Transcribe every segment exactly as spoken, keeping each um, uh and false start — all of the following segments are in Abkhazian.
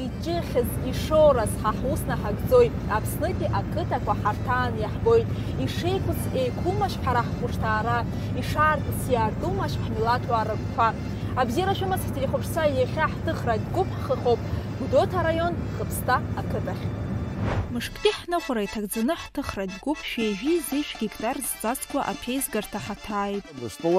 Иҿыхьыз ишоураз ҳа ҳус наҳагӡоит, Аԥснытәи ақыҭақәа ҳарҭаан иаҳбоит, ишеиқәыц еиқәумашь ҳара ҳхәышҭаара, ишаартыц иаартумашь ҳмилаҭ уаа рыгәқәа. Абзиара шәымаз ҳтелехәаԥшцәа, иахьа ҳҭыхратә гәыԥ ҳхыхоуп Гәдоуҭа араион Хыԥсҭа ақыҭахь. Мышктәи ҳныҟәара иҭагӡаны ҳҭыхратә гәыԥ шәи ҩажәи зежә гектар зҵазкуа аԥеизгарҭа ҳаҭааит. Абрыскьыл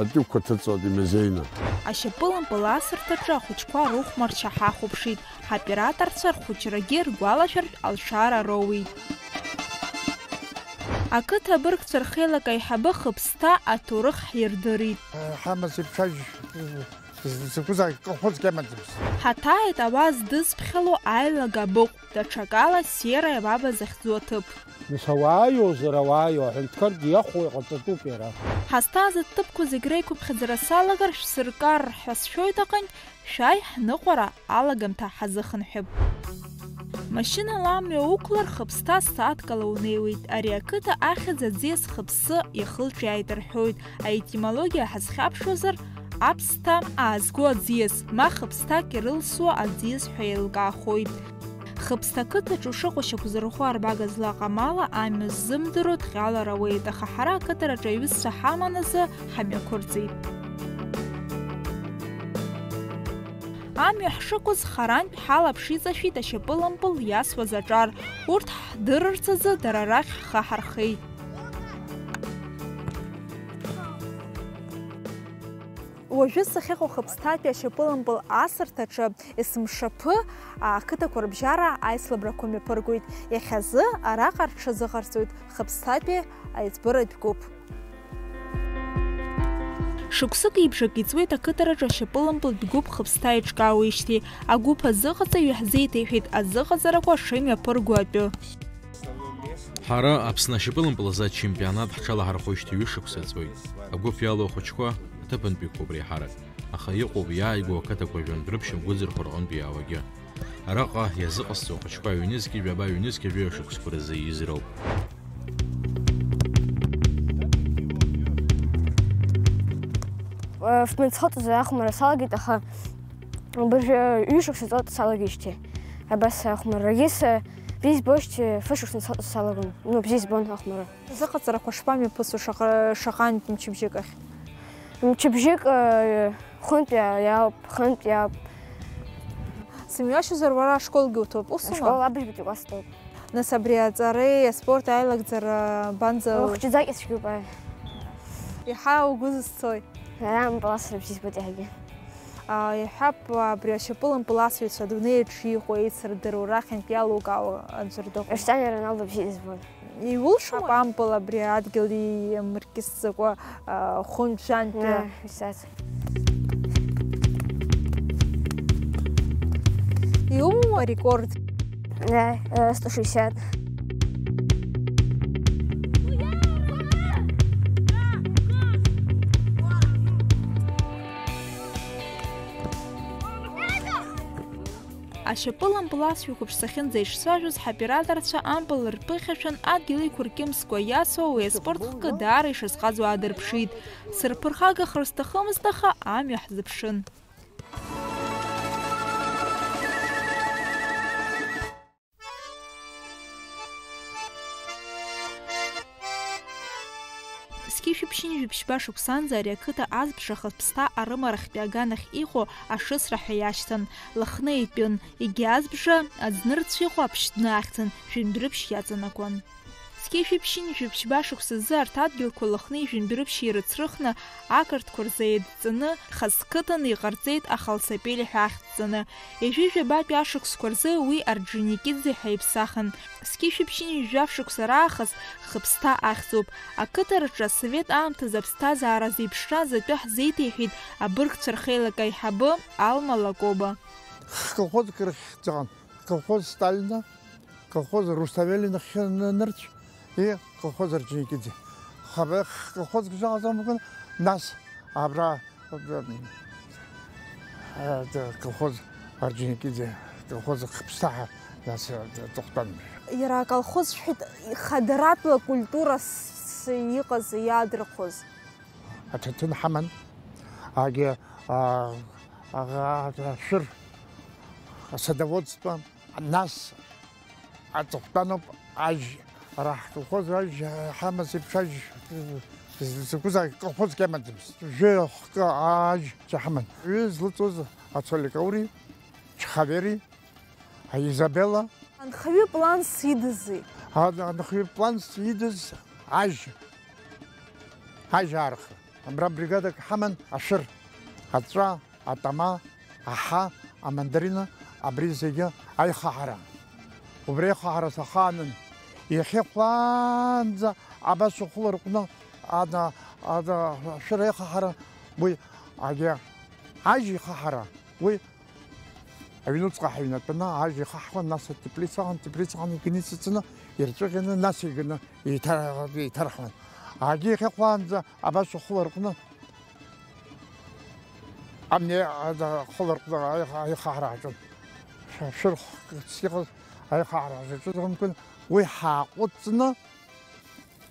атәыҩақәа ҭыҵуеит имазеины. Ашьапылампыл асырҭаҿы ахәыҷқәа рыхәмаршьа ҳахәаԥшит, ҳоператорцәа рхәыҷрагьы ргәалашәартә алшара роуит. Ақыҭа абыргцәа рхеилак аиҳабы Хыԥсҭа аҭоурых ҳирдырит. Ҳамаҵ ибцәажә, закәызаалак колхозк иамаӡамызт. Ҳаҭааит ауаа здызԥхьало аилага абыҟә, даҽакала Сиера Баба захьӡу аҭыԥ. Нас ауааиоузар ауааиоу, аҳәынҭқаргьы иахәо иҟаҵатәуп иара. Ҳазҭааз аҭыԥқәа зегь реиқәыԥхьаӡара салагар шәсыркар ҳәа сшәоит аҟынтә, шәааи ҳныҟәара алагамҭа ҳазыхынҳәып. Машьынала амҩа уқәлар, Хыԥсҭа сааҭкала унеиуеит. Ари ақыҭа ахьӡ аӡиас Хыԥсы иахылҿиааит рҳәоит. Аетимологиа ҳазхьаԥшуазар, аԥсҭа аазго аӡиас, ма Хыԥсҭак ирылсуа аӡиас ҳәа еилкаахоит. Хыԥсҭа ақыҭаҿы ушыҟоу шьақәзырӷәӷәо арбага злаҟам ала амҩа ззымдыруа дҟьалар ауеит, аха ҳара ақыҭараҿы аиҩызцәа ҳаман азы ҳамҩақәырҵеит. Амҩа ҳшықәыз харантә ҳалаԥш иҵашәеит ашьапылампыл иасуаз аҿар, урҭ ҳдырырц азы дара рахь ҳхы ҳархеит. Уажәы сахьыҟоу Хыԥсҭатәи ашьапылампыл асырҭаҿы есымшаԥы ақыҭақәа рыбжьара аицлабрақәа мҩаԥыргоит. Иахьазы араҟа рҽазыҟарҵоит Хыԥсҭатәи аиҵбыратә гәыԥ. Шықәсыки бжаки ҵуеит ақыҭараҿы ашьапылампылтә гәыԥ Хыԥсҭа иҿкаауеижьҭеи. Агәыԥ азыҟаҵаҩы ҳзеиҭеиҳәеит азыҟаҵарақәа шымҩаԥырго атәы. Ҳара Аԥсны ашьапылампыл азы ачемпионат ҳҽалаҳархәоижьҭеи ҩышықәса ҵуеит. Агәыԥ иалоу ахәыҷқәа аҭыԥантәиқәоуп реиҳарак, аха иҟоуп иааигәоу ақыҭақәа жәантә рыԥшьымгәыӡырхо рҟынтә иаауагьы. Араҟа иазыҟасҵо ахәыҷқәа ҩнызқьи жәаба, ҩнызқьи жәаҩа шықәсқәа рзы иизроуп. Фминсхотызы ахәмарра салагеит, аха абыржәы ҩышықәса ҵуеит салагеижьҭеи. Абас ахәмаррагьы са бзиа избоижьҭеи фышықәса салагон, ну, бзиа избон ахәмарра. Зыҟаҵарақәа шԥамҩаԥысуа, шаҟа-, шаҟантә мчыбжьык ахь? Мчыбжьык, э, хынтә иа-, иаауп, хынтә иаауп. Сымҩашьозар, уара ашколгьы уҭоуп, усума? Ашкол абыжьбатәи класс стәоуп. Нас абри аҵареи аспорти аилагӡара банӡа? Хәҷыӡак ицәгьоуп, аи. Иаҳа угәы зызцои? Ара ампыласра бзиа збоит иаҳагьы. А, иаҳҳәап, абри ашьапылампыл асыҩцәа адунеи аҿы иҟоу еицырдыруа, рахьынтә иалукаауа аӡәыр дыҟоума? Криштиано Роналдо бзиа избоит. Иулшома ампыл абри адгьыл имыркьысӡакәа, а, хәынтәантәи? Ааи, исац. Иумоума арекорд? Ааи, э, сто шестьдесят. Ашьапылампыл асҩақәа ԥшӡахьынӡа ишцәажәоз, ҳоператорцәа ампыл рԥыхьашәан, адгьыл иқәыркьымскәа иасуа уи аспорт хкы даара ишазҟазо аадырԥшит. Сырԥырхагахар сҭахымызт, аха амҩа ҳзыԥшын. Зқьи жәшәи ԥшьынҩажәи жәиԥшьба шықәсанӡа ари ақыҭа азбжа Хыԥсҭа арымарахьтәи аганахь иҟоу Ашысра ҳәа иашьҭан, Лыхны итәын, егьи азбжа Аӡнырцә иҟоу Аԥшьдны ахьӡын, Жәындәрыԥшь иаҵанакуан. Зқьи жәшәи ԥшьынҩажәи жәиԥшьба шықәсазы арҭ адгьылқәа Лыхни Жәындәрыԥшьи ирыцрыхны, ақырҭқәа рзы еидҵаны, Хасқыҭан иҟарҵеит Ахалсапели ҳәа ахьӡ ҵаны. Ҩажәи жәабатәи ашықәсқәа рзы уи Орџьоникиӡе ҳәа иԥсахын. Зқьи жәшәи ԥшьынҩажәи жәаф шықәса раахыс Хыԥсҭа ахьӡуп. Ақыҭараҿы асовет аамҭазы аԥсҭазаара зеиԥшраз атәы ҳзеиҭеиҳәеит абыргцәа рхеилак аиҳабы Алма Лакоба. Х-колхозк рыхьӡ ыҟан, колхоз Сталина, колхоз Руставели нахьхьи ны-, нырцә, и колхоз Орџьоникиӡе. Хаба-, х-, колхозк жаҟаҵамган, нас абра, э, э, колхоз Орџьоникиӡе, колхоз Хыԥсҭа ҳәа, нас, э, дыхәтәан. Иара аколхоз шәҳәеит, хадаратәла акультура с-, с-, иҟаз, иаадырхәоз. Аҭаҭын ҳаман, агьы, а, аӷа-, ашәыр, Асадоводство, нас аҵыхәтәаноуп ажь, ара ҳколхоз ажь ҳамаз еиԥш ажь закәызаалак колхозк иамаӡамызт. Жәохкы ажь ҳаман. Уи злыҵуаз Ацолик Аури, Чхавери, Изабелла. Анхаҩы планс идызи? Ан-, анхаҩы планс идыз ажь, ажь аарха. Абра бригадак ҳаман, ашәыр, аҵәа, атама, аҳа, амандарина, абри зегьы аихаҳара. Убри аихаҳара сахаанын. Иахьа хәлаанӡа абас ухы ларҟәны ада, ада, ашәыр аихаҳара, уи, агьа, ажь ихаҳара, уи аҩнуҵҟа ҳаҩнатәаны, ажь ихаҳхуан, нас атеплицаҟны, атеплицаҟны икны ицыцны, ирҵәыӷьаны, нас иганы еиҭа-, еиҭарҳуан. Агьа иахьа хәлаанӡа абас ухы ларҟәны, Амни, а, да, хыларҟәны аиха-, аихаҳара аҿын. Шәырхәк иҟаз аихаҳара аҿаҿыз акәын, уи ҳааҟәыҵны,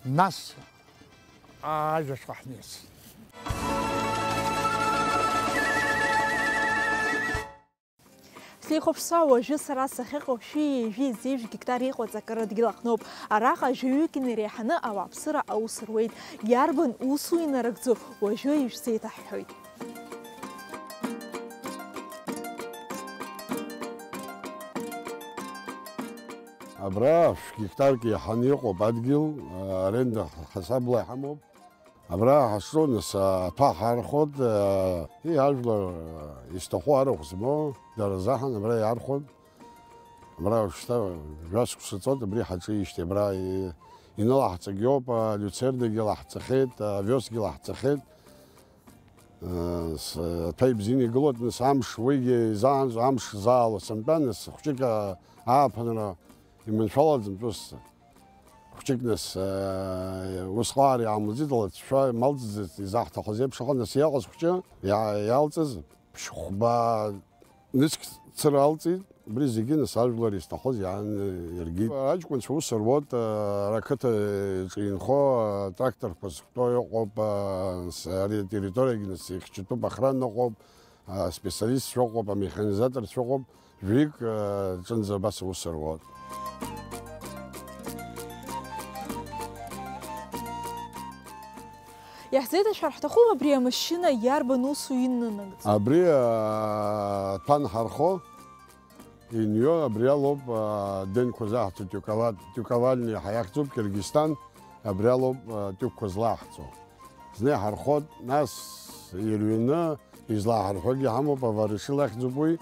нас ажәаҿы ҳниас. Слихәаԥшуа уажәы сара сахьыҟоу шәи ҩажәи зеижә гектар иҟоу аҵакыра дгьыл аҟноуп. Араҟа жәаҩык инареиҳаны ауааԥсыра аус руеит. Иарбан усу инарыгӡо уажәы ишәзеиҭаҳҳәоит. Абра шә-гектарк иаҳаны иҟоуп адгьыл, аренда ҳасабла иҳамоуп. Абра ҳазҿу, нас, аҭәа ҳархот, и, ажәлар, изҭаху арахә змоу, дара рзаҳан абра иархот. Абра уажәшьҭа жәа-шықәса ҵуеит абри ҳаҿижьҭеи, абра и-, инылаҳҵагьоуп, а, люцернагьы лаҳҵахьеит, а, овесгьы лаҳҵахьеит. Э, с-, аҭәа ибзианы игылоит, нас, амш, уигьы изаанӡа, амш заало сынтәа, нас, хәҷык, а, ааԥынра иманшәалаӡам, ус. Хәҷык, нас, э, усҟан иаамлаӡеит, алҵшәа малҵӡеит, изаҳҭахыз еиԥш, аха, нас, иаҟаз хәҷы иа-, иалҵыз ԥшьхәба нызқь цыра алҵит, убри зегьы, нас, ажәлар изҭахыз иаан иргеит. Аҷкәынцәа ус руот, э, ара ақыҭаҿы инхо, э, тракторқәа зықәтәоу ыҟоуп, э, нас, ари атерриториагьы, нас, ихьчатәуп, охрана ыҟоуп, э, специалистцәа ыҟоуп, амеханизаторцәа ыҟоуп. Жәаҩык, э, ҿынӡа абас аус руот. Иаҳзеиҭашәар ҳҭахуп абри амашьына иарбан усу иннанагӡо? Абри, э, аҭәа анҳархо, инҩо, абри алоуп, э, аденқәа заҳҵо, тюкова-, тюковальни ҳаиахьӡуп, Киргизстан, абри алоуп, э, тюкқәа злаҳҵо. Зны иҳархот, нас ирҩны, излаҳарҳәогьы ҳамоуп, аварыши лахьӡуп уи,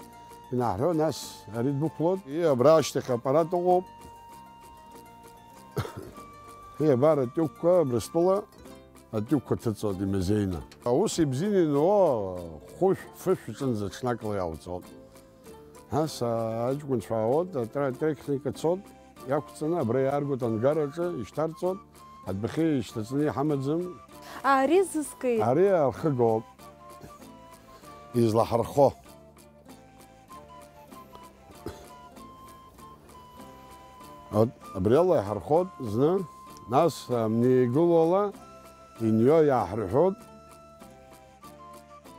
инаҳҳәо, нас ари дәықәлоит. И, абра ашьҭахь аппарат ыҟоуп. И, абар атюкқәа, Абрыстәыла атюкқәа ҭыҵуеит имазеины. Аус ибзианы иануо, хәышә, фышә ҿынӡа ҽнакала иауҵоит. Нас, а, аҷкәынцәа аауеит, атра-, атехника цоит, иақәҵаны абра иааргоит ангараҿы, ишьҭарҵоит, адәахьы ишьҭаҵаны иҳамаӡам. Ари зызкит? Ари архыгоуп излаҳархо. От, абриала иҳархот зны, нас, а, амни игылоула инҩо иааҳарҳәот.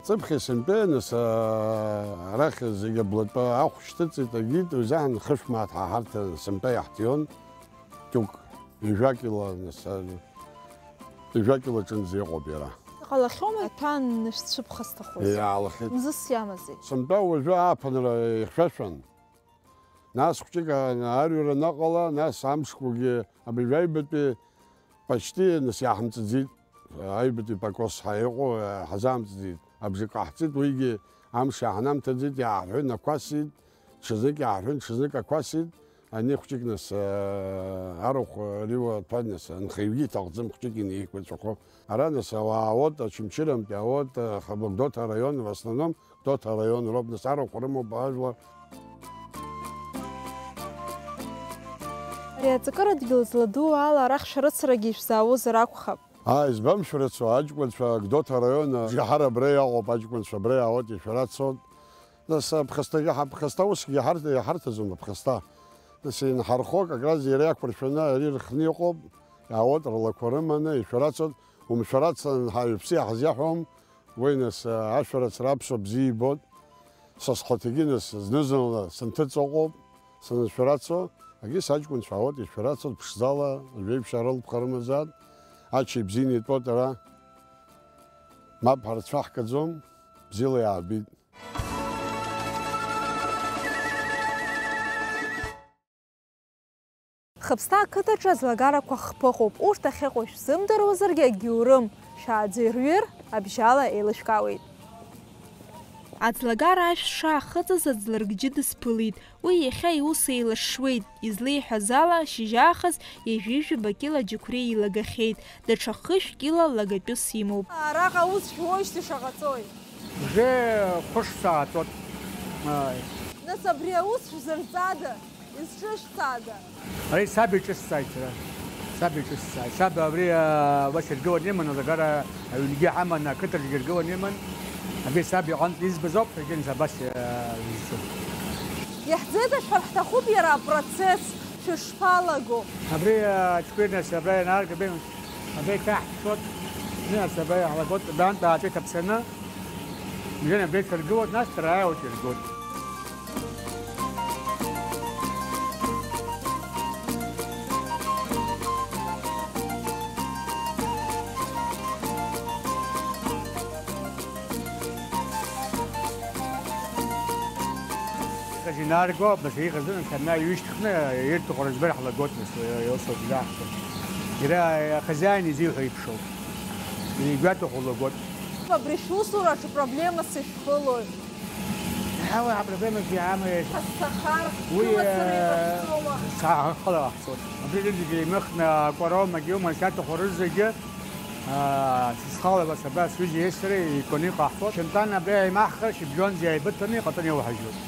Ҵыԥхьа сынтәа, нас, а, арахь зегьы аблатәы ахә шьҭыҵит, агит, уи азыҳәан хышә мааҭ ҳа ҳарҭ сынтәа иаҳҭиуан, тюк, ҩажәа кила, нас, а, ҩажәа кила ҿынӡа иҟоуп иара. Иҟалахьоума, аҭәа анышәцәыԥха сҭахузар? Иаалахьеит. Мзызс иамази? Сынтәа уажәы ааԥынра ихьшәашәан. Нас хәҷык, а, арҩра анаҟала, нас амшқәагьы абыржәы аҩбатәи Почти, нас, иааҳамҵаӡеит, аҩбатәи покос ҳәа иҟоу, ҳазаамҵаӡеит, абжак ҟаҳҵеит, уигьы амш иааҳнамҭаӡеит, иааҳәын, ақәасит, ҽазнык иааҳәын, ҽазнык ақәасит, ани хәҷык, нас, арахә риуа ҭәа, нас, анхаҩгьы иҭахӡам, хәҷык инеиқәырцәахо. Ара, нас, ауаа аот, Очамчырамтәи аот, Гәдоуҭа араион, в основном, Гәдоуҭа араион роуп, нас, арахә рымоуп ажәлар. Ари аҵакыра дгьыл зладуу ала арахь шәарыцарагьы ишәзаауозар акәхап. Аа, избан шәарыцо, аҷкәынцәа, Гәдоуҭа араион, Џьаҳар абра иаҟоуп, аҷкәынцәа абра иаауеит, ишәарацоит. Нас аԥхасҭагьы, ҳа-, аԥхасҭа усгьы иҳарҭ-, иҳарҭаӡом аԥхасҭа. Нас инҳархо, как раз иара иақәыршәаны ари рхны иҟоуп, иаауеит рлақәа рыманы, ишәарацоит, умшәарацан ҳаҩԥсы иаҳзеиҳәом. Уи, нас, ашәарыцара аԥсуа бзиа ибоит. Са схаҭагьы нас зны-зынла сынҭыҵ ыҟоуп, санышәарацо, агьыс аҷкәынцәа аауеит ишәарацо, ԥшӡала, жәеиԥшьаа рылԥха рымазаат, ачча ибзианы итәоит ара. Мап, ҳара цәаҳкаӡом, бзиала иаабеит. Хыԥсҭа ақыҭаҿы аӡлагарақәа хԥыҟоуп, урҭ ахьыҟоу шәзымдыруазаргьы агьиурым, шәааӡырҩыр, абжьала еилышәкаауеит. Аӡлагара ашә шаахыҵыз аӡларгьы дысԥылеит, уи иахьа иус еилашуеит, излеиҳәаз ала, шьыжьаахыс ҩажәи жәаба кьыла аџьықәреи илагахьеит, даҽа хышә кьыла лагатәыс имоуп. Араҟа аус шәуоижьҭеи шаҟа ҵуеи? Уже хәышықәса ааҵуеит. Ааи. Нас абри аус шәзырҵада? Изҿышәҵада? Ари саб иҿысҵааит сара. Саб иҿысҵааит. Саб абри, а, убас иргыланы иман, аӡлагара аҩнгьы ҳаман, ақыҭаҿгьы иргыланы иман. Абри саб иҟынтә избаз ауп, егьынӡа абас, а, изҿу. Иаҳзеиҭашәҳәар ҳҭахуп иара апроцесс шәышԥалаго. Абри, а, аҷкәын нас абра ианаарга, абри, абри иҭаҳшәшәоит. Абри нас абра иаҳлагоит, абрантә ааҵәа иҭаԥсаны. Мгьын абри ҭаргылоит, нас дара ааиуеит иргоит. Иҟаз инарго, нас иҟаз, нас амҩа ҩышьҭыхны, ирҭаху рыӡбар ҳлагоит, нас, иосоуп изаҳҳәо. Иара ахозиаин изиҳәо еиԥшоуп. Игәаҭаху лагоит. Абри шәусураҿы проблемас ишәхылои? Ҳа уи апроблемақәа иаамеи? Ҳазцахар, уи, шәымацара э, иҟаҳҵома? Саахала иҟаҳҵоит. Абри зегьы еимыхны, акәаромагьы уман шиаҭаху рызегьы, аа, схала абас абра сҩызеи сареи еикәаны иҟаҳҵоит. Шьынтәан абри еимаҳхыр, шьыбжьонӡа еибыҭаны иҟаҵаны иауҳажьуеит.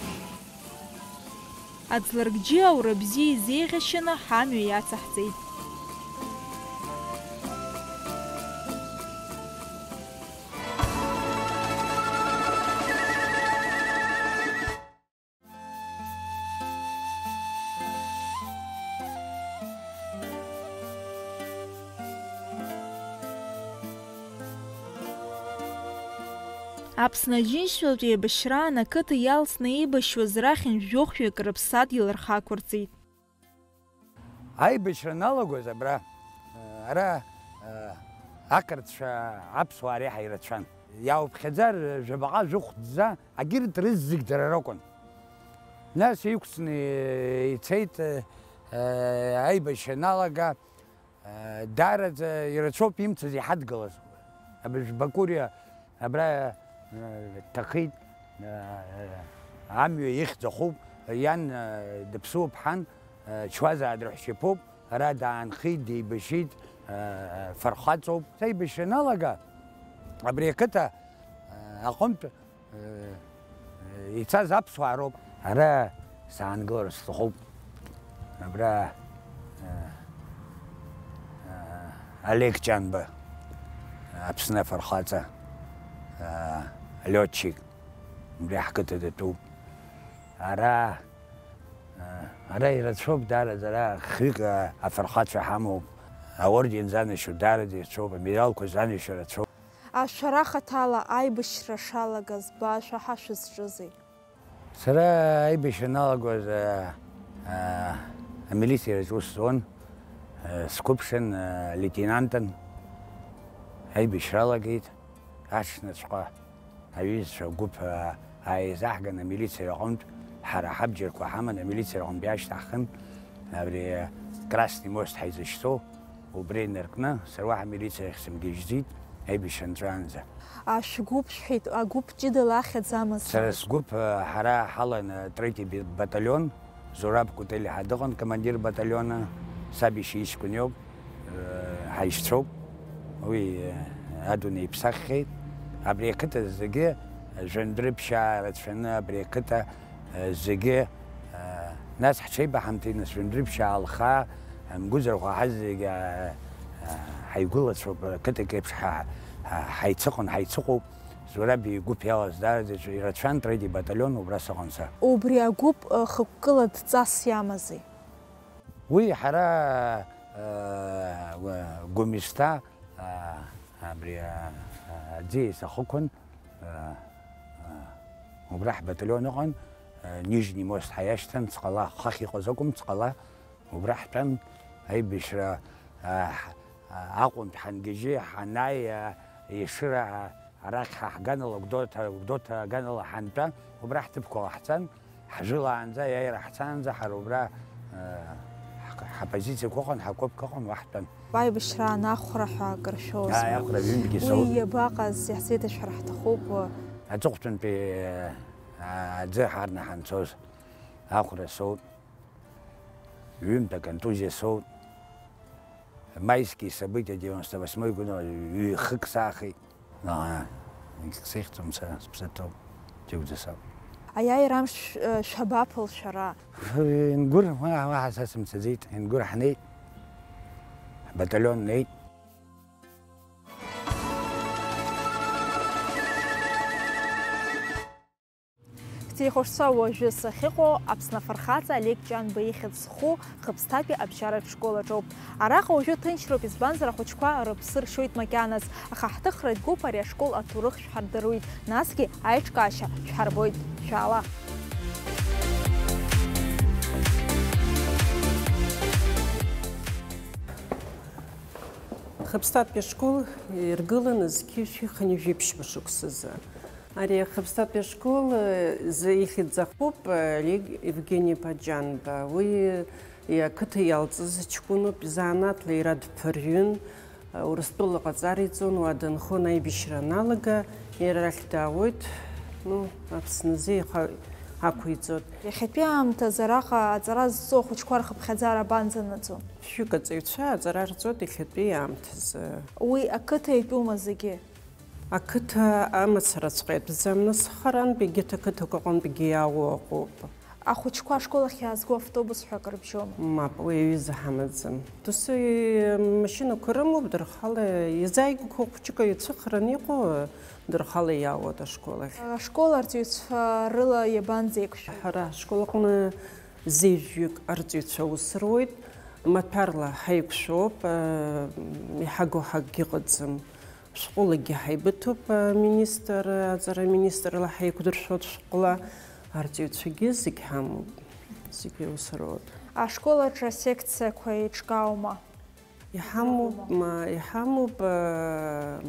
Аӡларгьы аура бзиа изеиӷьашьаны ҳамҩа иацаҳҵеит. Аԥсны Аџьынџьтәылатә еибашьраан ақыҭа иалсны еибашьуаз рахьынтә жәохәҩык рыԥсадгьыл рхы ақәырҵеит. Аибашьра аналагоз абра, ара, ақырҭцәа аԥсуаа реиҳа ирацәан. Иааԥхьаӡар жәабаҟа, жәохәӡа, агьырҭ рызегь дара ракәын. Нас иқәҵны ицеит, аибашьра аналага, даараӡа ирацәоуп имцыз иҳадгылаз. Абыржә Бакуриа абра, э, дҭахеит, э, амҩа ихьӡ ахуп, иан, э, дыԥсуоуп ҳан, э, Чуазаа дырҳәшьаԥоуп, ара даанхеит, деибашьит, э, фырхаҵоуп. Сеибашьра аналага, абри ақыҭа, э, аҟынтә, э, э, ицаз аԥсуаа роуп. Ара саангылар сҭахуп. Абра, э, э, Олег Ҷанба, Аԥсны афырхаҵа, э, лиотчик, убри ҳқыҭа датәуп. Ара, э, ара ирацәоуп, даараӡа ара хҩык, э, афырхацәа ҳамоуп. Аорден занашьоу даараӡа ирацәоуп, амедалқәа занашьоу рацәоуп. Ашәара хаҭала аибашьра шалагаз баашәаҳа шәызҿызеи? Сара аибашьра аналагоз, а, а, амилициаҿ ус зуан, а, сқәыԥшын, а, леитенантын. Аибашьра алагеит, аҽныҵәҟьа аҩызцәа агәыԥ, а, ааизаҳган амилициа аҟынтә, ҳара ҳабџьарқәа ҳаман амилициа аҟынтә иаашьҭаҳхын, абри Красный мост ҳаизышьҭоу, убра инаркны, сара уаҳа амилициа ахь сымгьежьӡеит, аибашьра нҵәаанӡа. А, шәгәыԥ шәҳәеит, агәыԥ ҷыдала ахьӡ амаз? Сара сгәыԥ, э, ҳара ҳалан, э, третий би-, баталион, Зураб Кутелиҳа дыҟан, командир баталиона, саб ишьа иҷкәын иоуп, э, ҳаишьцәоуп. Уи, э, адунеи иԥсаххьеит. Абри ақыҭа зегьы, э, жәандәрыԥшьаа рацәаны абри ақыҭа зегьы, нас ҳҽеибаҳамҭеи, нас, жәындәрыԥшьаа лхаа, мгәыӡырхәа ҳазегь, ҳаигәылацәоуп, қыҭак еиԥш ҳа-, ҳа-, ҳаицыҟан, ҳаицыҟоуп. Зураб игәыԥ иалаз даараӡа ирацәан, третий баталион убра сыҟан са. Убри агәыԥ, ы, хықәкыла дҵас иамази? Уи ҳара, ы, Гәымсҭа, ы, абри, ы, аӡиас ахықәан, ы, ы, Убра ҳбаталион ыҟан, э, Нижний мост ҳаиашьҭан, Цҟала, хыхь иҟаз акәым, Цҟала, убра ҳтәан, аибашьра, э, ҳ-, э, Аҟәантә ҳангьежьы, ҳанааи, э, Ешыра, э, арахь ҳа ҳганала, Гәдоуҭа, Гәдоуҭа аганала ҳантәа, убра ҳҭыԥқәа ҟаҳҵан, ҳжәылаанӡа, аиааира ҳцаанӡа, ҳара убра, э, ҳ-, ҳпозициақәа ыҟан, ҳокопқәа ыҟан, уа ҳтәан. Аибашьраан ахәра ҳәа акыр шәоуз. Ааи, ахәра ҩынтәгьы Уи соуп. Иабаҟаз, иаҳзеиҭашәҳәар ҳҭахуп. Аҵыхәтәантәи, э, аӡы ҳарны ҳанцоз ахәра соуп. Ҩынтә аконтузиа соуп. Майские события девяносто восьмой год, ҩ-, хык саахеит. Аа, егьсеихьӡом сара, сԥсы ҭоуп, џьоукӡа сауп. Аиааира амш шә-, шәабаԥыл шәара? Ингәыр, уа-, уаҳа са сымцаӡеит, Ингәыр ҳнеит, ҳбаталион неит. Ҳҭихәаҽцәа, уажәы сахьыҟоу Аԥсны афырхаҵа Олег Ҷанба ихьӡ зху Хыԥсҭатәи абжьаратә школ аҿоуп. Араҟа уажәы ҭынчроуп, избанзар, ахәыҷқәа рыԥсы ршьоит макьаназ, аха ҳҭыхратә гәыԥ ари ашкол аҭоурых шәҳардыруеит, насгьы аиҿкаашьа шәҳарбоит. Шәаала! Хыԥсҭатәи ашкол иргыланы зқьи жәшәи хынҩажәи ԥшьба шықәсазы. Ари ахыԥсҭатәи ашкол, э, зы ихьӡ ахуп, э, Олег Евгени-иԥа Ҷанба. Уи, э, ақыҭа иалҵыз ҷкәыноуп, изанааҭла иара дԥырҩын, э, Урыстәыла ҟаҵара иҵон, уа дынхон, аибашьра аналага, иара арахь даауеит, ну, Аԥсназы ихы ақәиҵоит. Иахьатәи аамҭазы араҟа аҵара зҵо ахәыҷқәа рхыԥхьаӡара абанӡанаӡо? Шәҩык аҵаҩцәа аҵара рҵоит иахьатәи аамҭазы. Уи ақыҭа итәума зегьы? Ақыҭа амацараҵәҟьа иатәӡам, нас харантә егьырҭ ақыҭақәа аҟынтәгьы иаауа ыҟоуп. Ахәыҷқәа ашкол ахь иаазго автобус ҳәа акыр бжьома? Мап, уи аҩыза ҳамаӡам. Досу машьынақәа рымоуп, дырхала изааигәақәоу хәыҷык ицәыхараны иҟоу, дырхала иаауеит ашкол ахь. Ашкол арҵаҩцәа рыла иабанӡеиқәшәо? Ҳара ашкол аҟны зежәҩык арҵаҩцәа аус руеит, маҭәарла ҳаиқәшәоуп, иҳагу ҳакгьы ыҟаӡам. Шәҟәылагьы ҳаибыҭоуп, аминистр, аҵара аминистрла ҳаиқәдыршәоит шәҟәла. Арҵаҩцәагьы зегь ҳамоуп, зегьы аус руеит. Ашкол аҿы асекциақәа еиҿкааума? Иҳамоуп, ма, иҳамоуп, аа,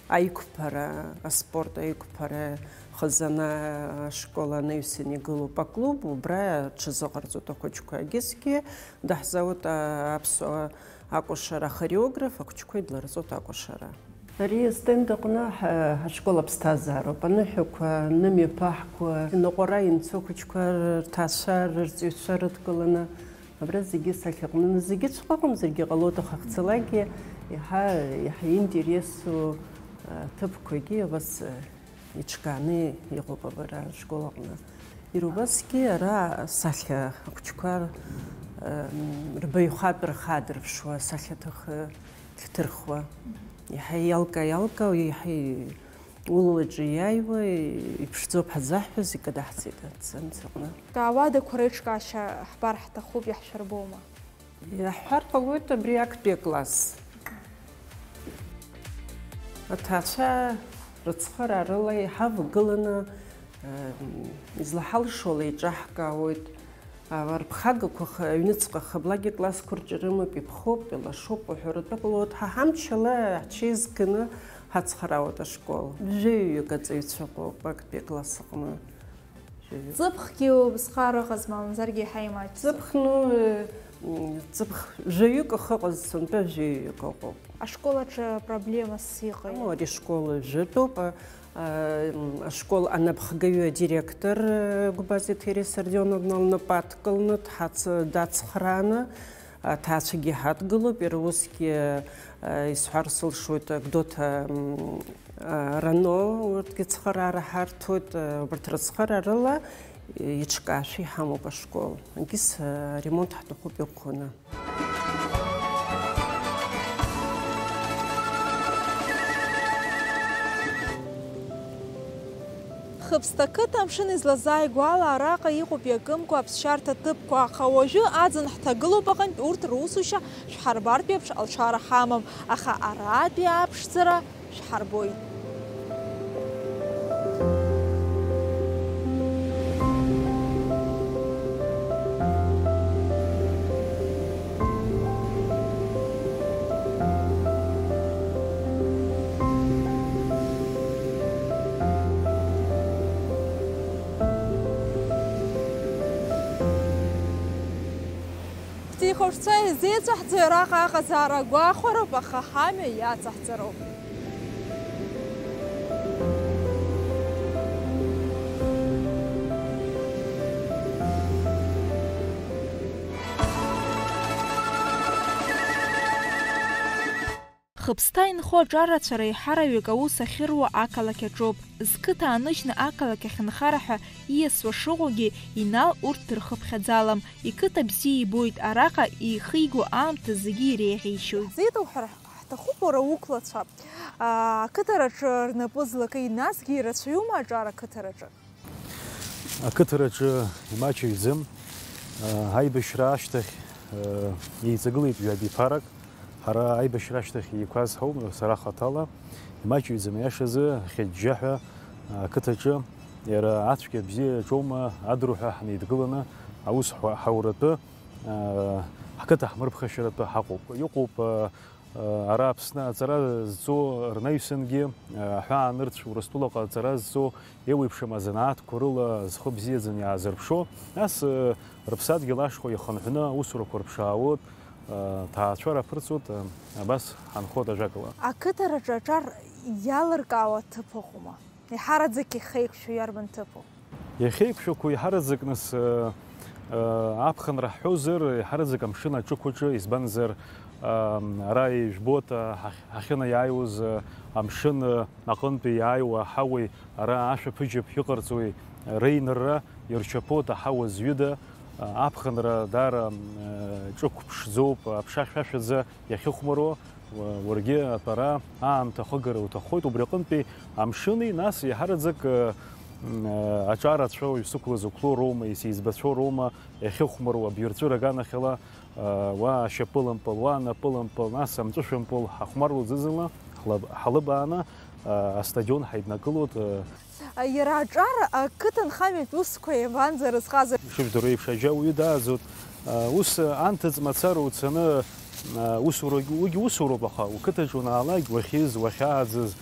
аиқәԥара, аспорт аиқәԥара, хазына ашкол анаҩсан игылоуп аклуб, убра аҽазыҟарҵоит ахәыҷқәа. Егьысгьы даҳзаауеит, аа, аԥсуа акәашара ахореограф, ахәыҷқәа идларҵоит акәашара. Ари астенд аҟны ҳа-, ҳашкол аԥсҭазаароуп, аныҳәақәа, нымҩаԥаҳқәа, ныҟәара инцо ахәыҷқәа рҭаацәа, рырҵаҩцәа рыдкыланы, абра зегьы сахьаҟны, зегьы цәҟәы акәымзаргьы ҟалоит, аха хцалакгьы иаҳа, иаҳа иинтересу, а, ҭыԥқәагьы абас, а, иҿкааны иҟоуп абра ашкол аҟны. Иара убасгьы ара асахьа ахәыҷқәа, м, рбаҩхатәра хадырԥшуа, асахьаҭыхра хьҭырхуа. Иаҳа иалка-иалка, иаҳа улалаҿы иааиуа, иԥшӡоуп ҳазаҳҳәаз, икадаҳӡеит аҭӡамц аҟны. Ауадақәа реиҿкаашьа ҳбар ҳҭахуп, иаҳшәырбома? Иаҳҳәар ҟалоит абри актәи акласс. Аҭаацәа рыцхыраарыла иҳавагыланы, ем, излаҳалшо ала еиҿаҳкаауеит. А, рԥхагақәа х-, аҩныҵҟа хыблагьы классқәа рҿы рымоуп, иԥхоуп, илашоуп уҳәаратәы ҟалоит. Ҳа ҳамчала ҳҽеизганы ҳацхраауеит ашкол. Жәаҩаҩык аҵаҩцәа ыҟоуп актәи акласс аҟны. Ҵыԥхгьы убасҟак ыҟазма, мамзаргьы иаҳа имаҷӡоу? Ҵыԥх, ну, э, м, ҵыԥх жәаҩык ахы ыҟаз сынтәа жәаҩаҩык ыҟоуп. Ашкол аҿы проблемас иҟои? Ну, ари ашкол жәытәуп. А, м, ашкол анапхгаҩы адиректор, э, Гәбаз Еҭери Сардионовна лнапы адкыланы дҳац-, дацхрааны, аҭаацәагьы ҳадгылоуп, иара усгьы, э, исҳәар сылшоит, Гәдоуҭа, м, а, Рано, урҭгьы цхыраара ҳарҭоит, э, убарҭ рыцхыраарыла, э, иҿкаашәа иҳамоуп ашкол. Егьыс, э, аремонт ҳҭахуп иӷәӷәаны. Хыԥсҭа қыҭа амшын излазааигәоу ала араҟа иҟоуп иакымкәа аԥсшьарҭа ҭыԥқәа, аха уажәы аӡын ҳҭагылоуп аҟынтә урҭ русушьа шәҳарбартә еиԥш алшара ҳамам, аха аратәи аԥшӡара шәҳарбоит. Хәшәца изеицәаҳҵои араҟа аҟазаара гәахәароуп, аха ҳамҩа иацаҳҵароуп. Хыԥсҭа инхо аҿарацәа реиҳараҩык аус ахьыруа ақалақь аҿоуп. Зқыҭа ааныжьны ақалақь ахьынхара ҳәа ииасуа шыҟоугьы, Инал урҭ дырхыԥхьаӡалам. Иқыҭа бзиа ибоит, араҟа ихиго аамҭа зегьы иреиӷьеишьоит. Ҳзеиҭоуҳәар ҳҭахуп уара уқәлацәа, аа, ақыҭараҿы рнапы злакы, насгьы ирацәаҩума аҿар ақыҭараҿы? Ақыҭараҿы имаҷыҩӡам. Аибашьра ашьҭахь, еиҵагылеит ҩажәа ԥарак. Ҳара аибашьра ашьҭахь еиқәаз ҳауп, сара хаҭала. Имаҷыҩӡам, иашазы, ахьыџьџьаҳәа ақыҭаҿы иара ацәгьа абзиа аҿоума адруҳәа ҳнеидгыланы аус ҳауратәы, ҳқыҭа ҳмырԥхашьаратәы ҳаҟоуп. Иҟоуп, ара Аԥсны аҵара зҵо рнаҩсангьы, аҳәаа нырцә Урыстәылаҟа аҵара зҵо еиуеиԥшым азанааҭқәа рыла зхы бзиаӡаны иаазырԥшуа, нас, рыԥсадгьыл ашхәа иахынҳәны аусурақәа рԥшаауеит, ҭаацәара аԥырҵоит, абас ҳанхоит ажәакала. Ақыҭараҿы аҿар иалыркаауа ҭыԥ ыҟоума? Еиҳараӡак ихеиқәшәо иарбан ҭыԥу? Иахьеиқәшәақәо еиҳараӡак нас, э, э, аԥхынра ҳҳәозар, еиҳараӡак амшын аҿықәаҿы, избанзар, э, ара ижәбоит, э, ҳахь-, ҳахьынаиааиуаз, э, амшын, э, аҟынтәи иааиуа аҳауеи ара ашәаԥыџьаԥ иҟарҵои реинырра ирчаԥоит аҳауа зҩыда, э, аԥхынра даара, э, ҿықә ԥшӡоуп, аԥша хьшәашәаӡа иахьыхәмаруа, уа-, уаргьы атәара аамҭа ахыгара уҭаххоит, убри аҟынтәи амшыни, нас еиҳараӡак, э, м, э, аҿарацәа уаҩ сықәлаз уқәло роума, исеиҵбацәоу роума, иахьыхәмаруа абаҩрҵәыра аганахьала, э, уа ашьапылампыл, уа анапылампыл, нас амҵәышәымпыл ҳахәмаруа зны-зынла ҳлаб-, ҳалыбааны, э, астадион ҳаиднакылоит, э, Иара аҿар ақыҭанхамҩатә усқәа иабанӡарызхаз? Ишыжәдыруа еиԥш, аџьа уаҩы дааӡоит. Ус анҭыҵ мацара уцаны, усурагь, уигьы усуроуп, аха уқыҭаҿ уанаалак, уахьиз, уахьааӡаз,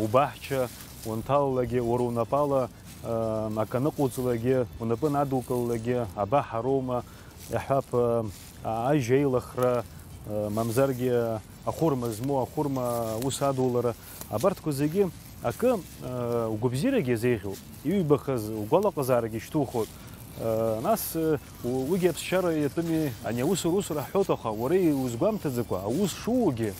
убаҳча уанҭалалакгьы, уара унапала акы аныҟауҵалакгьы, унапы надукылалакгьы, абаҳа роума, иаҳҳәап, ажь аилахра, мамзаргьы ахәырма змоу, ахәырма аус адулара, абарҭқәа зегьы акы, угәабзиарагьы иазеиӷьу, иҩбахаз угәалаҟазаарагьы ишьҭухуеит. Нас, у-, уигьы аԥсшьара иатәыми, ани аус русура ҳҳәоит, аха уара иузгәамҭаӡакәа аус шуугьы,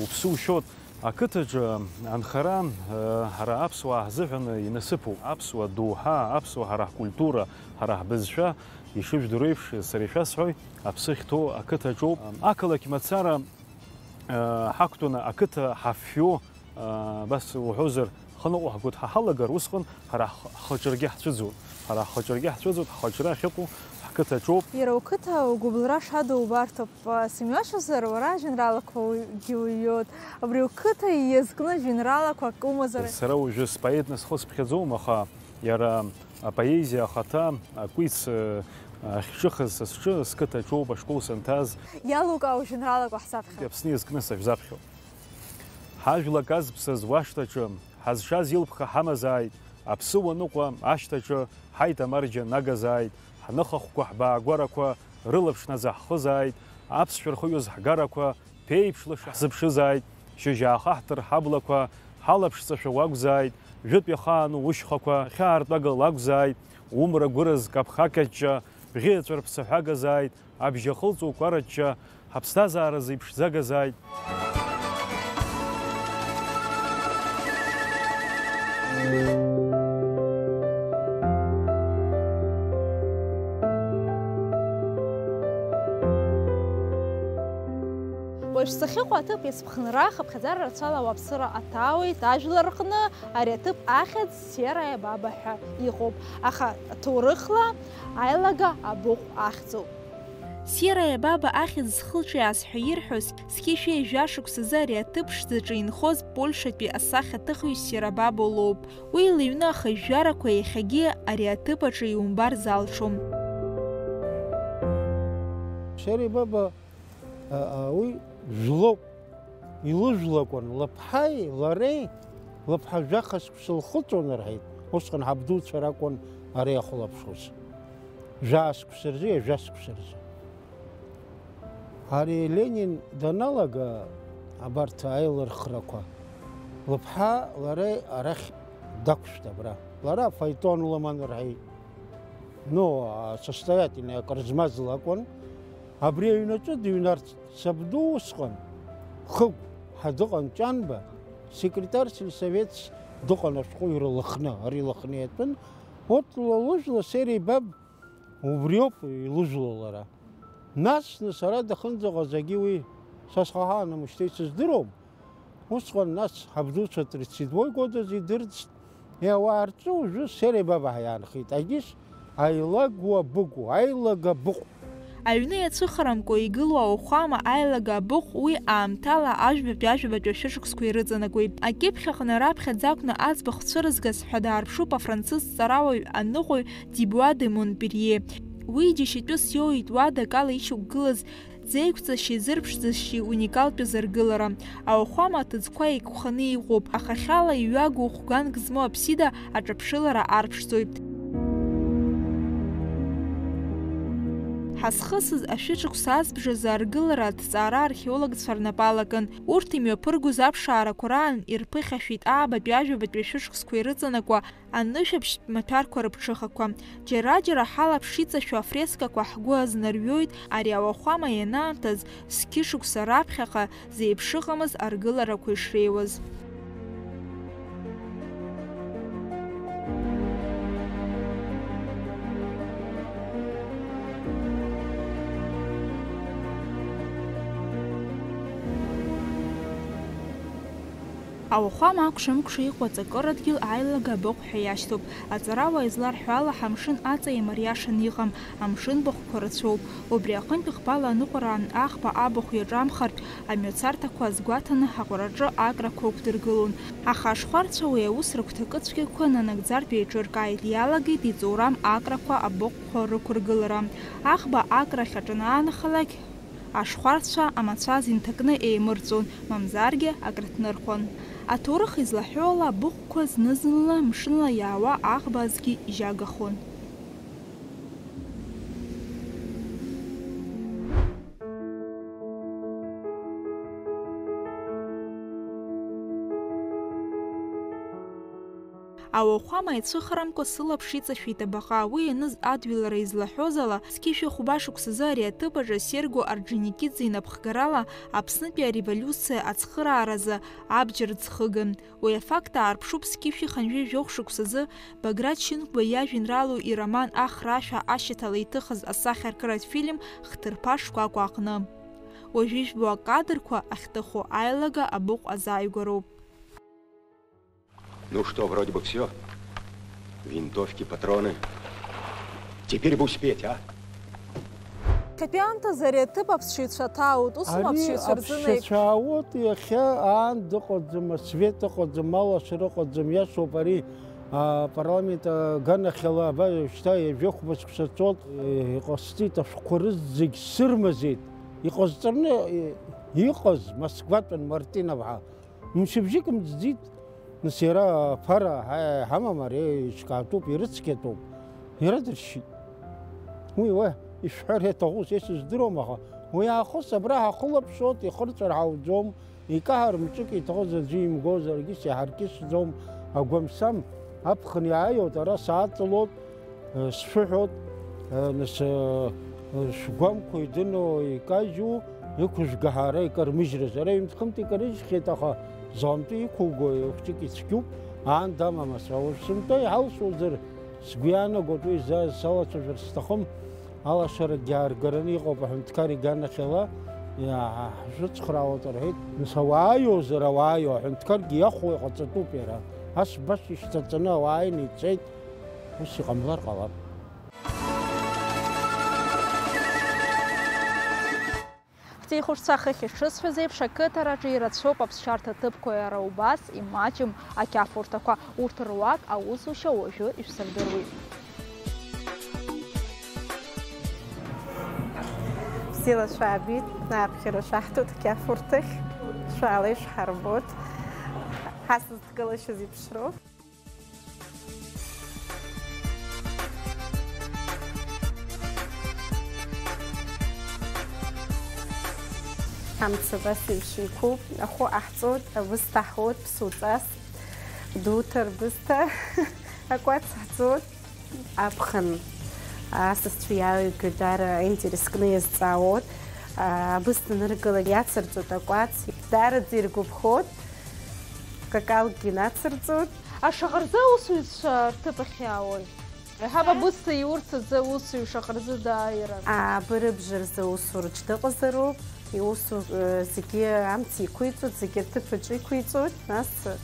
уԥсы ушьоит. Ақыҭаҿы анхара, э, ҳара аԥсуаа ҳзыҳәан инасыԥуп. Аԥсуа доуҳа, аԥсуа ҳара ҳкультура, ҳара ҳбызшәа, ишыжәдыруеиԥш, сара ишәасҳәои, аԥсы ахьҭоу ақыҭаҿоуп. Ақалақь мацара, э, ҳақәтәаны ақыҭа ҳафҩо, э, абас уҳәозар, хныҟәо ҳгәы ҳаҳалагар, усҟан ҳара ҳхы-, ҳхаҿыргьы ҳцәыӡуеит. Ҳара ҳхаҿыргьы ҳцәыӡуеит, ҳхаҿра ахьыҟоу ҳқыҭаҿоуп. Иара уқыҭа угәыбылра шадоу убарҭоуп, сымҩашьозар, уара ажәеинраалақәагьы уҩуеит. Абри уқыҭа иазкны жәеинраалақәак умазар? Сара уажәы споетны схы сыԥхьаӡом, аха иара апоезиа ахаҭа, акәиц, э, ахьҿыхыз са сҿы, сқыҭаҿоуп ашкол санҭаз. Иалукаау жәеинраалақәа ҳзаԥхьа? Аԥсны иазкны сышәзаԥхьоит. Ҳажәла казԥсаз уашҭаҿы, ҳазшаз илԥха ҳамазааит, аԥсыуа ныҟәа ашҭаҿы, ҳаиҭа марџьа нагазааит, ҳныхахәқәа, ҳбаагәарақәа рылаԥш наӡаҳхызааит, аԥсшәа рхыҩоз ҳгарақәа, ԥеиԥш лаша ҳзыԥшызааит, шьыжь аахаҳтыр ҳаблақәа, ҳалаԥшҵашәа уакәзааит, жәытә иахаану ушьхақәа, хьаартәага лакәзааит, умра гәыраз каԥхақьаҷҷа, бӷьы ҵәарԥсаҳәагазааит, абжьы ахылҵуа кәараҷҷа, ҳаԥсҭазаара зеиԥшӡагазааит. Уажә сахьыҟоу аҭыԥ иацԥхынра, хыԥхьаӡара рацәала ауааԥсыра аҭаауеит, ажәлар рҟны ари аҭыԥ ахьӡ Серая Баба ҳәа иҟоуп, аха ҭоурыхла аилага Абыҟә ахьӡуп. Серая Баба ахьӡ зхылҿиааз ҳәа ирҳәоз, зқьи жәшәи жәа шықәсазы ари аҭыԥ ԥшӡаҿы инхоз Польшатәи асахьаҭыхҩы Сера Бабо лоуп. Уи лыҩны ахыжәжәарақәа иахьагьы ари аҭыԥ аҿы иумбар залшом. Сера Баба, а, а, уи жәлоуп. Илыжәлакәан, лыԥҳаи лареи, лыԥҳа жәаха шықәса лхыҵуан рҳәеит, усҟан ҳабдуцәа ракәын ара иахылаԥшуаз. Жәаа шықәса рзы, ҩажәа шықәса рзы. Ари Ленин даналага абарҭ аилырхрақәа, лыԥҳа лара арахь дақәшәт абра. Лара афаетон лыман рҳәеит. Ну, асостоятельный акыр змаз лакәын. Абри аҩнаҿы дыҩнарц сабду усҟан, Хыгә ҳәа дыҟан Ҷанба, секретарь сельсоветс дыҟан ашәҟәыҩҩра Лыхны, ари Лыхны иатәын. Урҭ ла лыжәла сереибаб убриоуп илыжәло лара. Нас, нас ара дахынӡаҟазагьы уи са схаҳа анамышьҭеи сыздыруам. Усҟан нас ҳабдуцәа тридцать седьмой годаз идырӡт. Е, ауаа рҿы уажәы сереибабаҳа иаанхеит. Агьыс аилагуа быгу, аилага быҟә. Аҩны иацәыхарамкәа игылоу ауахәама аилага абыҟә уи аамҭала ажәбатәи ажәабатәи ашәышықәсқәа ирыҵанакуеит. Акьыԥхь аҟны раԥхьаӡа акәны аӡбахә цәырызгаз ҳәа даарԥшуп афранцыз ҵарауаҩ аныҟәаҩ Дибуа де Монперье. Уи џьашьатәыс иоуеит уадак ала ишьақәгылаз дзеиқәҵашьеи зырԥшӡашьеи уникалтәыз аргылара. Ауахәама аҭыӡқәа еиқәханы иҟоуп, ахахьала иҩагоу хәганк змоу аԥсида аҿаԥшылара арԥшӡоит. Ҳазхысыз ашәышықәса азбжазы аргылара аҭҵаара археологцәа рнапы алакын. Урҭ имҩаԥыргоз аԥшаарақәа раан ирԥыхьашәеит аабатәи ажәабатәи ашәышықәсқәа ирыҵанакуа анышәаԥшьтә маҭәарқәа рыԥҽыхақәа. Џьара-џьара ҳалаԥш иҵашәо афрескақәа ҳгәы азнарҩоит, ари ауахәама ианаамҭаз зқьышықәса раԥхьаҟа зеиԥшыҟамыз аргыларақәа ишреиуаз. Ауахәама акәша-мыкәша иҟоу аҵакырадгьыл аилага абыҟә ҳәа иашьҭоуп. Аҵарауаа изларҳәо ала, ҳамшын аҵа имариашаны иҟам, амшын быӷқәа рацәоуп. Убри аҟынтә ӷбала аныҟәараан аӷба абахә иаҿамхартә, амҩацарҭақәа азгәаҭаны аҟәараҿы акрақәа ықәдыргылон. Аха ашхәарцәа уи аус рыгәҭакы цәгьақәа нанагӡартә еиҿыркааит, иалагеит иҵоурам акрақәа абыҟәқәа рықәыргылара. Аӷба акрахь аҿанаанахалак, ашхәарцәа амацәаз инҭакны еимырҵәон, мамзаргьы акрыҭнырхуан. Аҭоурых излаҳәо ала, абыҟәқәа зны-зынла мшынла иаауа аӷба азгьы ижьагахон. Ауахәама ицәыхарамкәа сылаԥш иҵашәеит абаҟа, уи ианыз адҩылара излаҳәоз ала, зқьышәи хәба шықәсазы ари аҭыԥ аҿы Серго Орджоникидзе инапхгарала Аԥснытәи ареволиуциа ацхырааразы абџьар ӡхыган. Уи афакт аарԥшуп зқьышәи хынҩажәи жәохә шықәсазы Баграт Шьынқәба иажәеинраалоу ироман Ахра ашәа ашьаҭала иҭыхыз асахьаркыратә фильм Хҭырԥа шкәакәа аҟны. Уажәы ижәбо акадрқәа ахьҭыху аилага абыҟә азааигәароуп. Ну что, вроде бы всё. Винтовки, патроны. Теперь бы успеть, а? Иахьатәи аамҭазы ари аҭыԥ аԥсшьаҩцәа ҭаауеит, усым ари аԥсшьаҩцәа рзы наиԥш-. Аԥсшьаҩцәа аауеит, иахьа аан дыҟаӡам, асвет ыҟаӡам, алашара ыҟаӡам, иашоуп ари, а, апарламент аганахьала, аба, шьҭа ҩажәи хәба шықәса цоит, э, иҟасҵеит, ашәҟәқәа рызегь сырмазеит, иҟазҵарны, э, иҟаз, ма сгәаҭан, Мартинов ҳәа. Мшыбжьык мҵӡит, нас иара аԥара ҳа-, ҳамам, ари ишкаатәуп, ирыцқьатәуп, ирыдыршьит. Уи уа ишәҳәар иаҭаху са исыздыруам, аха уи аахыс абра ҳахылаԥшуеит, ихырҵәар ҳауӡом, икаҳар мҿык иҭахыз аӡәы имгозаргьы сиҳаркьысӡом, агәамсам аԥхын иааиуеит, ара сааҵалоит. Сшәыҳәоит, нас, шәгәамқәа идыно икажьу, иқәыжәга ҳәа ара икармыжьрыз. Ара ҩынтә-хынтә икарыжьхьеит, аха зынтәы иқәуго хәҷык ицәгьоуп, аан дамамызт. Уажә сынтәа иҳалшозар, сгәы иаанагоит, уи за салацәажәар сҭахым, алашарагьы ааргараны иҟоуп аҳәынҭқар иганахьала, иа-, ҳшәыцхраауеит рҳәеит. Нас ауааиозар ауааиуа, аҳәынҭқаргьы иахәо иҟаҵатәуп иара. Ас баша ишьҭаҵаны ауаа ааины ицеит. Ус иҟамлар ҟалап. Ҳҭихәыцәа хыхь ишрысҳәаз еиԥш, ақыҭараҿы ирацәоуп аԥсшьарҭа ҭыԥқәа, иара убас имаҷым ақьафурҭақәа. Урҭ руак аусушьа уажәы ишәсырдыруеит. Бзиала шәаабеит, аԥхьара шәаҳҭоит ақьафурҭахь, шәаала ишәҳарбоит. Ҳасызҭгылашьа зеиԥшроуп. Амца абас еиԥш еиқәуп, ахәы ҟаҳҵоит, абысҭа ҳауеит, ԥсуаҵас, дуҭа рбысҭа, акәац ҳҵоит. Аԥхын асасцәа иалагоит, даара аинтерес кны иазҵаауоит. Абысҭа аныргалак иацырҵоит акәац, даараӡа иргәаԥхоит, какалкгьы нацырҵоит. Ашаҟа рзы аусуҩцәа рҭыԥ ахь иаауеи? Еиҳаб абысҭа иурц азы аусуҩ шаҟа рзы дааиран? Абырыбжа рзы аусураҿ дыҟазароуп. Иусу, э, зегьы амца иқәиҵоит, зегьы рҭыԥ аҿы иқәиҵоит, нас, э,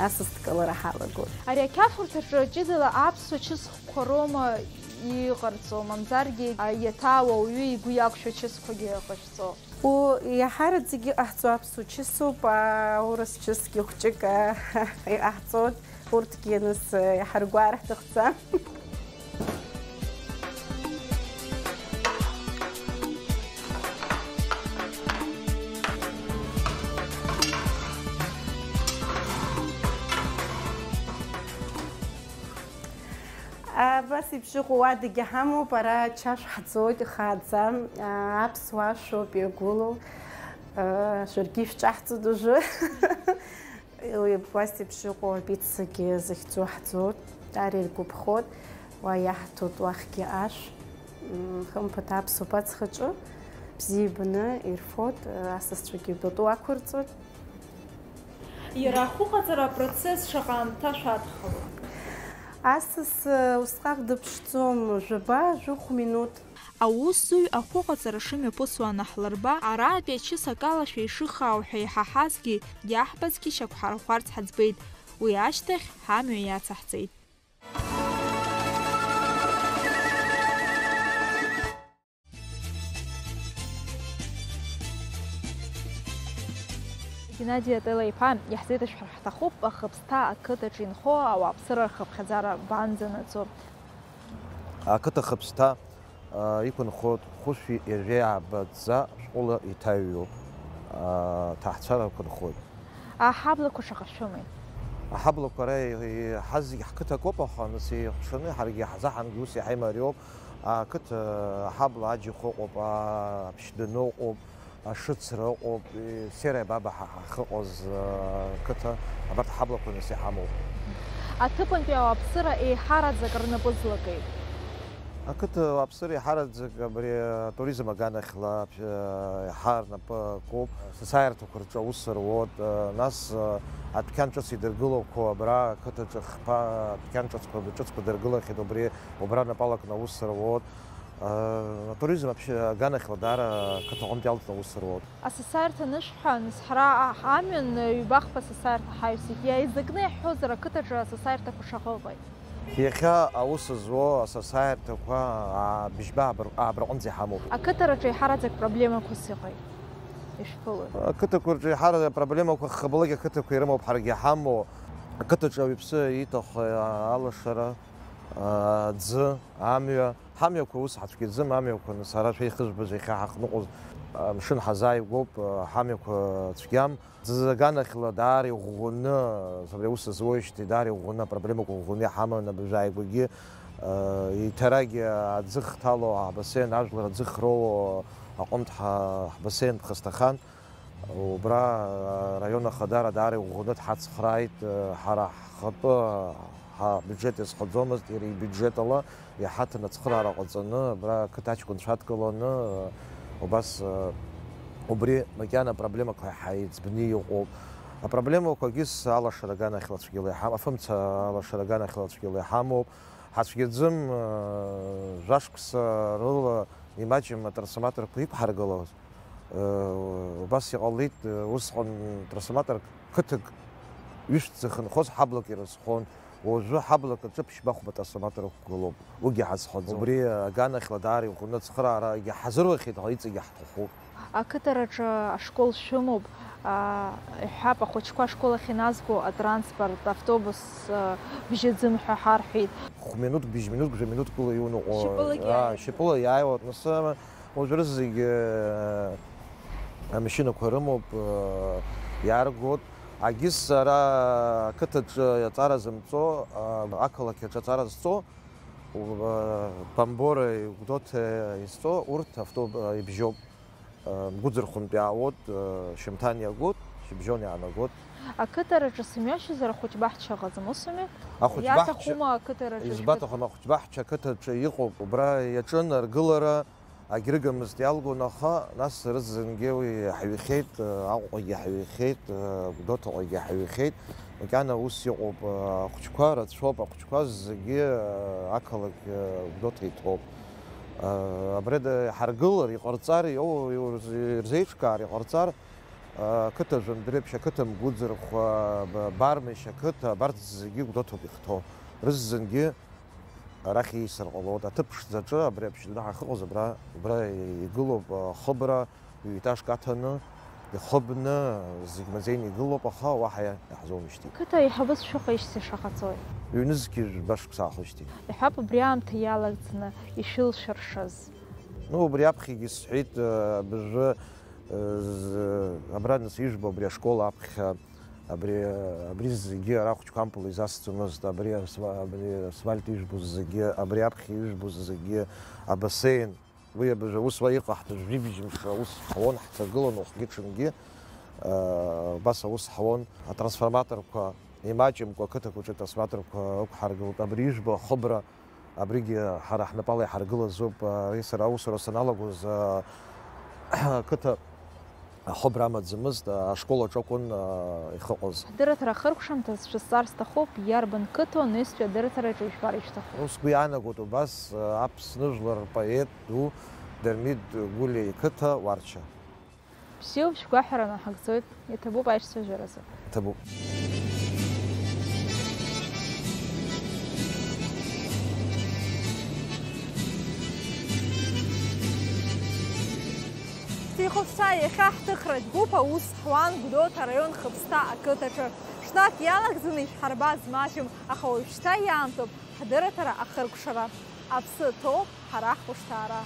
асасдкылара ҳалагоит. Ари ақьафурҭаҿы ҷыдала аԥсуа чысхқәа роума иҟарҵо, мамзаргьы, а, иаҭаауа ауаҩы игәы иақәшәо чысқәагьы ҟашәҵо? Ус иаҳараӡак иҟаҳҵо аԥсуа чысуп, аурыс чысгьы хәҷык, а, иҟаҳҵоит, урҭгьы нас, э, иҳаргәаар ҳҭахӡам. Абас еиԥш иҟоу уадагьы ҳамоуп, ара ачашә ҳӡоит, ихааӡам, аԥсуа ашәоуп иагәылоу, шәаргьы ишәҿаҳҵоит уажәы. Уи абас еиԥш иҟоу апиццагьы захьӡу ҳӡоит, даара иргәаԥхоит, уа иаҳҭоит уахьгьы ашә. М, хымԥада аԥсуа ԥацхаҿы бзиа ибаны ирфоит, асасцәагьы пату ақәырҵоит. Иара ахәыҟаҵара апроцесс шаҟа аамҭа шәадхалоу? Асас, э, усҟак дыԥшӡом, жәаба, жәохә минуҭ. Аусзуҩ ахәыҟаҵара шымҩаԥысуа анаҳлырба, арантәи ачыс акалашәа ишыхаау ҳәа иҳаҳазгьы, иаҳбазгьы шьақәҳархәарц ҳаӡбеит. Уи ашьҭахь ҳамҩа иацаҳҵеит. Геннади Отелло-иԥа, иаҳзеиҭашәҳәар ҳҭахуп, Ахыԥсҭа ақыҭаҿы инхо ауааԥсыра рхыԥхьаӡара баанӡанаӡо? Ақыҭа Ахыԥсҭа, а, иқәынхоит хәышәи ҩажәи ааба ҵа шәҟәыла иҭаҩу, а, ҭаацәара рқәынхоит. Аҳаблақәа шаҟа шәымеи? Аҳаблақәа ара иаҳаз зегь ҳқыҭа акоуп, аха нас еихшаны ҳаргьы ҳзаҳангьы ус иаҳа имариоуп. Ақыҭа аҳабла аџьықә ыҟоуп, а, аԥшьдәаны ыҟоуп, ашыцра ыҟоуп, е, Серая Баба ҳа-, ҳахьыҟаз, а, қыҭа, абарҭ аҳаблақәа нас иҳамоуп. Аҭыԥантәи ауааԥсыра еиҳараӡак рнапы злакеи? Ақыҭа ауааԥсыра еиҳараӡак абри атуризм аганахьла, а, иаҳа рнапы акуп. Асасааирҭақәа рҿы аус руоуп, а, нас, а, адәқьан ҿыц идыргылақәо абра ақыҭаҿы хԥа адәқьан ҿыцқәа, ҿыцқәа дыргылахьеит, убри, убра напалакны аус руоуп. Атуризм вообще аганахьла даара ақыҭа аҟынтә иалҵны аус руоуп. Асасааирҭа анышәҳәа, нас ҳара амҩан ҩба-хԥа асасааирҭа ҳаҩсит. Иааизакны иаҳҳәозар, ақыҭаҿы асасааирҭақәа шаҟа ыҟеи? Иахьа аус зуа асасааирҭақәа, аа, быжьба аабыр-, аабраҟынӡа иҳамоуп. Ақыҭараҿы еиҳараӡак проблемақәас иҟеи? Ишәԥылои? Ақыҭақәа рҿы еиҳараӡак проблемақәа хабалак ақыҭақәа ирымоуп, ҳаргьы иҳамоу. Ақыҭаҿы ауаҩԥсы ииҭаху алашара, аӡы, амҩа. Ҳамҩақәа ус ҳацәгьаӡам, амҩақәа, нас, ара шәеихыжәбаз иахьа ҳахныҟәоз, амшын ҳазааигәоуп, ҳамҩақәа цәгьам. Ӡызаганахьла даара иӷәӷәаны, абри аус зуеижьҭеи даара иӷәӷәаны, апроблемақәа ӷәӷәаны иҳаман абыржәы ааигәагьы, еиҭарагь аӡы хҭало, ҳбасен, ажәлар аӡы хроуо аҟынтә ҳа-, ҳбасен ԥхасҭахан. Убра араион ахадара даара иӷәӷәаны дҳацхрааит, ҳара ҳхатәы ҳабиуџьет иазхаӡомызт, иара ибиуџьет ала иаҳаҭын ацхыраара ҟаҵаны, абра ақыҭа аҷкәынцәа адкыланы, убас, убри макьана апроблемақәа ҳаиҵбны иҟоуп. Апроблемақәагьы алашара аганахьла цәгьала иҳам-, афымца алашара аганахьла цәгьала иҳамоуп. Ҳацәгьаӡым, жәашықәса рыла имаҷым атрансформаторқәа иқәҳаргылоз. Убас иҟалеит, усҟан трансформатор қыҭак ҩышә зхынҳәыз ҳаблак ирызхон, уажәы ҳаблак аҿы ԥшьба-хәба трансформатор ықәгылоуп, уигьы ҳазхаӡом. Убри аганахьла даара иӷәӷәаны ацхыраарагьы ҳазыруахьеит, аха иҵегьы ҳҭахуп. Ақыҭараҿы ашкол шәымоуп, аа, иҳәап, ахәыҷқәа ашкол ахь иназго атранспорт, автобус, аа, бжьаӡым ҳәа ҳарҳәеит. Хә-минуҭк, быжь-минуҭк, жәа-минуҭкыла иуныҟәо. Шьапылагьы, аа, иааиуеит. Шьапыла иааиуеит, нас, Уажәы зегьы, э, амашьынақәа рымоуп, э, иааргоит. Агьыс ара ақыҭаҿы аҵара зымҵо, э, ақалақь аҿы аҵара зҵо, э, Бамбора, Гәдоуҭа изҵо, урҭ авто-, э, ибжьоуп. Мгәыӡырхәынтә иаауеит, шьымҭан иагоит, шьыбжьон иаанагоит. Ақыҭараҿы сымҩашьозар, ахәыҷбаҳча ыҟаӡам, усуми? Ахәыҷбаҳча Иаҭахума ақыҭараҿы? Избаҭахым, ахәыҷбаҳча ақыҭаҿы иҟоуп. Убра иаҿын аргылара, агьрыгамызт, иалгон, аха нас рызынгьы уи ҳаҩхьеит, Аҟәаҟагьы ҳаҩхьеит, Гәдоуҭаҟагьы ҳаҩхьеит. Макьана ус иҟоуп, ахәыҷқәа рацәоуп, ахәыҷқәа зегьы ақалақь Гәдоуҭа иҭоуп. Абри ада иҳаргылар, иҟарҵар, иоу-, иурз-, ирзеиҿкаар, иҟарҵар, ақыҭа Жәандәреиԥшь, ақыҭа Мгәыӡырхәа, Ба-, Бармишь ақыҭа, абарҭ зегьы Гәдоуҭоуп ихҭоу. Рызынгьы арахь ииасыр ҟалоит. Аҭыԥ ԥшӡаҿы, абри аԥшьынтәы ҳахьыҟаз, абра, убра игылоуп, ахыбра, ҩ-етажк аҭаны, ихыбны, зегь маӡеины игылоуп, аха уаҳа иаҳзоумышьҭит. Қыҭа аиҳабы шәыҟаижьҭеи шаҟа ҵуеи? Ҩнызқьи жәба шықәса аахижьҭеи. Иҳәап, убри аамҭа иалагӡаны ишәылшәыршаз. Ну, убри аԥхьагьы сҳәеит, абыржәы, э, з-, абра нас ижәбо абри ашкол аԥхьа, абри, абри зегьы ара Хәыҷқампыл изасӡомызт, абри асфа-, абри асфальт ижәбоз зегьы, абри аԥхьа ижәбоз зегьы, абасеин, уи абыржәы аус уа иҟаҳҵоз жәибжь мшы аус ҳауан, ҳҭагылан уахгьы-ҽынгьы, э, убас аус ҳауан, атрансформаторқәа имаҷымкәа ақыҭақәаҿы атрансформаторқәа ықәҳаргылт, абри ижәбо ахыбра, абригьы ҳара ҳнапала иҳаргылазоуп, ари сара аусура саналагоз, э, ақыҭа ахыбра амаӡамызт, ашкол аҿы акәын, э, ихыҟаз. Ҳдырраҭара ахыркәшамҭаз шәызҵаар сҭахуп, иарбан қыҭоу анаҩстәи адырраҭараҿы ижәбар ишәҭаху? Ну, сгәы иаанагоит убас, э, Аԥсны жәлар рпоет ду Дырмит Гәлиа иқыҭа Уарча. Бзиоуп, шәгәаҳәара наҳагӡоит, иҭабуп аишьцәажәаразы. Иҭабуп. Шәҭихәаԥшцәа, иахьа ҳҭыхратә гәыԥ аус ҳуан Гәдоуҭа араион Хыԥсҭа ақыҭаҿы. Ҽнак иалагӡаны ишәҳарбаз маҷым, аха уажәшьҭа иаамҭоуп ҳдырраҭара ахыркәшара. Аԥсы ҭоуп ҳара ҳхәышҭаара.